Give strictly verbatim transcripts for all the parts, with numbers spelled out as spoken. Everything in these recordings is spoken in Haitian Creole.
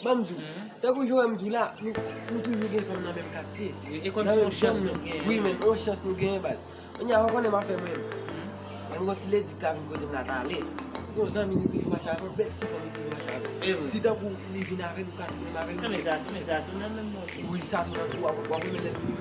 Ban m di w, tankou jan w wè m di w la, nou, nou toujou gen fanm nan menm katye. Wi, e kòmsi yon chans nou genyen. Wi, men yon chans nou genyen, baz. Kounye a, ou konnen m ap fè mwen menm. Mwen gon ti ledi k ka vin kote m la pale. Gon zanmi li toujou mache avè l, bèl ti fanm li toujou mache avè l. Si tankou li vin avè l, ou ka tou menm avè l. Men sa, men sa tou nan menm mwen. Wi, sa tou nan, w ap, w ap renmen lè li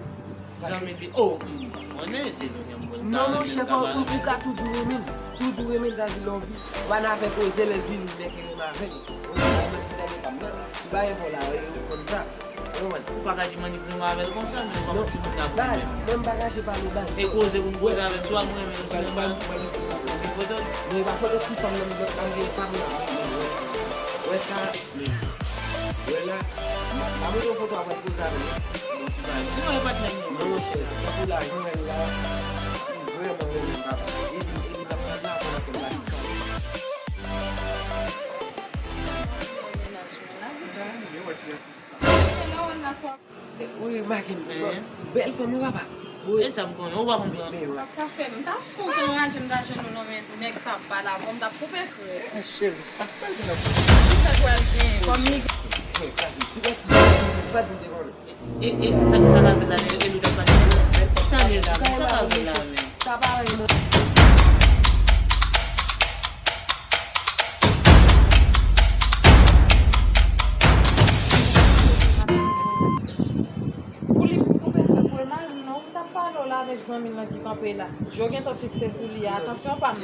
Zanmi li, oh, m konnen se nou menm mwen. Non, monchè, fò ou, ou ka toujou renmen l. Toujou renmen l, sa di love li. Ou pa nan afè koze, lè l vini, ou nèk renmen avè l. Ou nan afè koze, lè pa m nan. Ou pa gen fò la, ou konn sa. Ou konprann? Ou pa ka di m annik renmen avè l konsa, men ou pa konn si moun nan bon menm. Baz, mwen m pa kache pa nou, baz. E koze pou m koze avè l, swa m renmen l, swa m pa. Ou gen foto l? Non, e pa foto ti fanm nan, m gen pa m nan. Ou wè sa? Wè la, m a, m a montre w foto a, w ap poze avè l. Non, e patnè m. Non, monchè, tankou lajan, wè la, m vrèman renmen l, papa. E li, e li t ap gad la, pandan ke m pa t gad. Wi, Makin, bèl fanm wi, papa. E sa m konnen, ou pa konn pran. Pap ka fè m, m ta fou, se yon raje m ta jwenn nou nan men nèg sa ap pale avè w, m t ap koupe krèd. Cheri, sa k pral gen nan bouch ou? Kisa k pral gen? Kòm li gen. E, e, sa, sa k ap la, e, e, nou t ap pale. Sa l ye la, sa k ap la, men. Sa pa anyen, non. Pou li koupe kòk pou l mal, non, m t ap pale w la avèk zanmi l lan ki kanpe la. Je w gentan fikse sou li a. Atansyon pa m.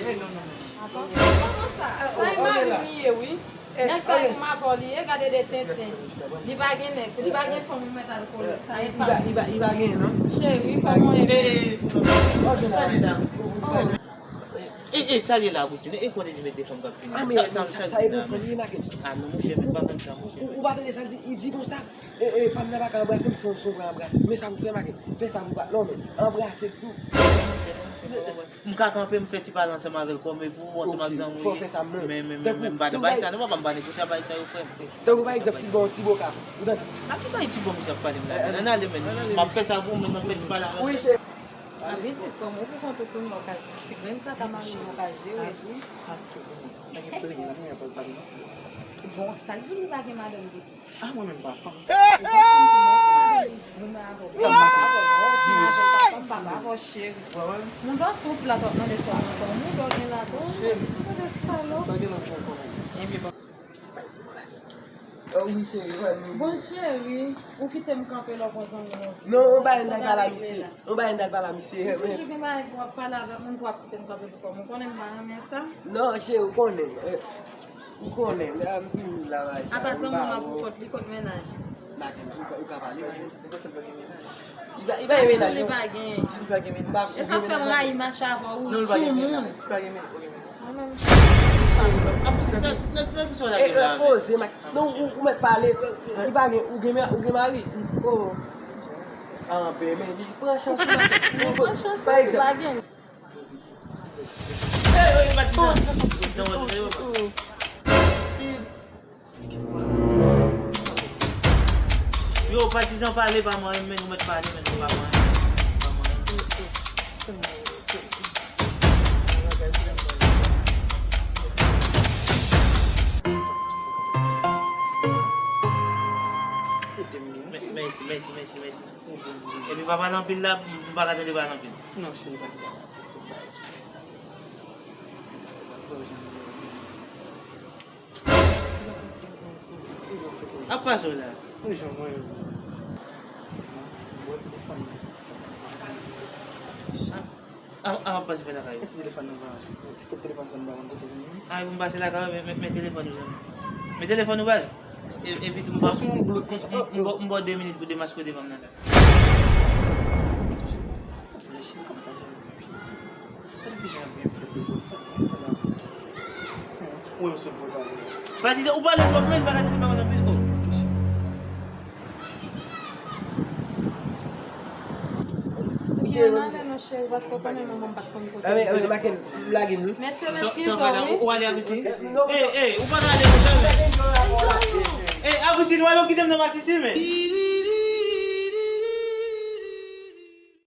Atansyon. Kòman sa? Sa e mari m li ye, wi. Nèg sa e pou m avè w li ye, gade de tenten. Li pa gen nèg, li pa gen fanm, ou mèt al kole. Sa e pa m. Li pa, li pa, li pa gen, non? Cheri, kòman w ye? E, e, sa li la. E, e, sa li la, Poutine. E kote di met de fanm k ap vini. Ah, men sa, sa, sa, sa e pou fanmi make. Ah, non, monchè, men pa konn sa, monchè. Ou, ou pa tande sa l di, li di konsa, e, e, pa m nan pa ka anbrase m, se yon, se yon vrè anbrase. Men sa pou fè make. Fè sa pou pa, non, men anbrase l tou. M ka kanpe, m fè ti pale ansanm avè l kòm epou, ansanm ak zanmi w ye. Men, men, men, men, m pa nan bay sa, non, papa, m pa negosye ak bay sa yo, frè m. Tankou, pa egzanp, si l ba w ti boka, ou tande? A ki bay ti bon misye ap pale m la, men? Ann ale, men. M ap fè sa pou ou, men m ap fè ti pale avè l. Wi, chè. A pitit kòm ou pou kont ou tou, non, ka, ti grenn sa ka mari, non, ka jere tou. Sa tou bon. Pa gen plenyen, la, men apèl pa gen. Bon, sa l di li pa gen madanm pitit. Ah, mwen menm pa fanm. Ou pa fanm tou, non, se madanm li. Mwen menm avè w. Sa m pa fanm, avè w, papa, avè w, cheri. Moun dò twoup la, t ap mande sa ankò. Moun dò gen la tou. Cheri. Mwen de salòp. Pa gen lòt jan ankò, non. Ebyen, pa. Oh, wi, cheri, wè nou. Bon, cheri, ou kite m kanpe la, w pran zanmi w. Non, yon bagay m t al pale a misye. Yon bagay m t al pale a misye. Ou toujou gen bagay pou w ap pale avèk moun pou w ap kite m kanpe pou kò m. Ou konnen m pa renmen sa. Non, cheri, ou konnen. Eh, ou konnen. Ah, m toujou la, bay sa. Apa zanmi w lan pou kont li, kot mennaj li? Maten, ou ka, ou ka pale, maten. Li pa, li pa gen mennaj. Li pa gen. Li pa gen mennaj. E sa k fè m rayi mache avè w, ou soumoun. Non, li pa gen mennaj. Li pa gen mennaj. Mwen menm. Sa, nan, nan, nan ki sa w lage la, men? Poze, mak-, non, ou, ou mèt pale, li pa gen, ou gen, ou gen mari? Oh. Ah, ben, men, li pran chans ou, mak-, li pran chans ou, li pa gen. Ey, ey, Patizan. Yo, Patizan, pale pa mwen, men nou mèt pale, men nou pa mwen. Pa mwen. Mèsi, mèsi, mèsi, mèsi. Epi pa pale anpil la, m pa ka tande pale anpil. Non, cheri, pa gen bagay. Ap pase w la. Wi, jan mwen. Mwen telefòn nan. A, a, ap pase fè lakay ou. Ti telefòn nan branche. Ti tèt telefòn sa m pa konn kote vini. A, pou m pase lakay ou, men, men, men telefòn ou, zanmi. Men telefòn ou, baz. E, epi tou, m ba, m, m, m ba w de minit pou demaske w devan m nan la. Patizan, ou pale twòp, men, pa ka tande pa anpil. Oh. Cheri, mwen ale non, cheri, paske w konnen manman m pa t konn kote. Ah, men, men, Maken, lage m, wi. Mesye, m eskize w, wi. Ou ale Agustin? Ey, ey, ou pa ka ale konsa, men. Ey, Agustin, ou ale, ou kite m nan masisi, men.